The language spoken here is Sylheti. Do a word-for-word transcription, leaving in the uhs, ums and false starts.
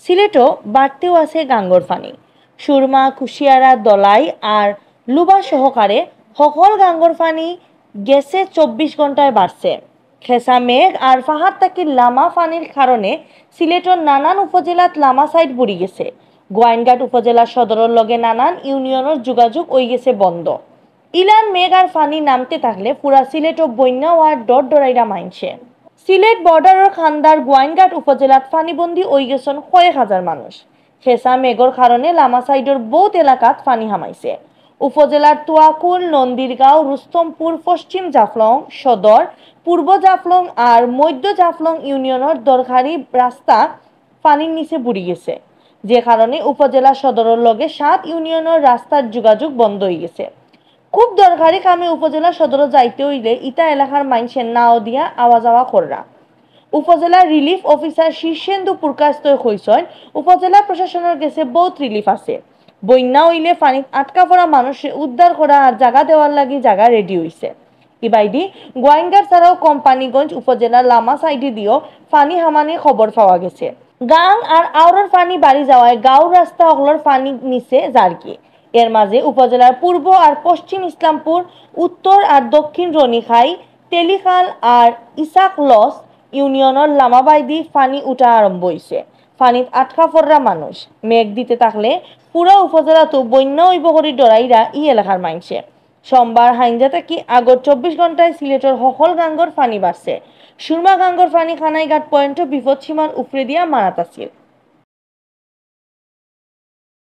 সিলেটও বাড়তেউ আছে গাঙ্গর পানি। সুরমা, কুশিয়ারা, ধলাই আর লুবা সহকারে হকল গাঙ্গর পানি গেছে চব্বিশ ঘন্টায় বাড়ছে। খেসা মেঘ আর পাহাড় থাকি লামা পানির কারণে সিলেটর নানান উপজেলাত লামা সাইড বুড়ি গেছে। গোয়াইনঘাট উপজেলা সদরর লগে নানান ইউনিয়নর যোগাযোগ অইগেছে বন্ধ। ইলান মেঘ আর পানি নামতে থাকলে পুরা সিলেটও বন্যা অওয়ার ডর ডরাইরা মাইনষে। সিলেট বর্ডারর কান্দার গোয়াইনঘাট উপজেলাত পানিবন্দী অইগেছন কয়েক হাজার মানুষ। খেসা মেঘর কারণে লামা সাইডর বউত এলাকাত পানি হামাইছে। উপজেলার তুয়াকুল, নন্দীরগাঁও, রুস্তমপুর, পশ্চিম জাফলং সদর, পূর্ব জাফলং আর মধ্য জাফলং ইউনিয়নর দরকারি রাস্তা পানির নিচে বুড়ি গেছে, যে কারণে উপজেলা সদরর লগে সাত ইউনিয়নর রাস্তার যোগাযোগ বন্ধ অইগেছে। খুব দরকারি কামে উপজেলা সদরো যাইতে অইলে ইতা এলাকার মাইনষে নাও দিয়া আওয়া যাওয়া কররা। উপজেলা রিলিফ অফিসার শীর্ষেন্দু পুরকায়স্থয় কইছইন, উপজেলা প্রশাসনর গেছে বউত রিলিফ আছে। বন্যা অইলে পানিত আটকা পড়া মানষরে উদ্ধার করা আর জাগা দেওয়ার লাগি জাগা রেডি অইছে। ইবায়দি গোয়াইনঘাট ছাড়াও কোম্পানীগঞ্জ উপজেলার লামা সাইডেদিও পানি হামানির খবর পাওয়া গেছে। গাং আর আওরর পানি বাড়ি যাওয়ায় গাঁওর রাস্তা অকলর পানির নিচে যারগি। এর মাঝে উপজেলার পূর্ব আর পশ্চিম ইসলামপুর, উত্তর আর দক্ষিণ রনিখাই, তেলিখাল আর ইসাক লস ইউনিয়নর লামাবায়দি পানি উঠা আরম্ভ অইছে। পানিত আটকা পড়রা মানুষ। মেঘ দিতে থাকলে পুরা উপজেলাত বন্যা অইবো করি ডরাইরা ই এলাকার মাইনষে। সোমবার হাইঞ্জা থাকি আগর চব্বিশ ঘন্টায় সিলেটর হকল গাঙ্গর পানি বাড়ছে। সুরমা গাঙ্গর পানি কানাইঘাট পয়েন্টো বিপদসীমার উপরেদিয়া মারাত আছিল।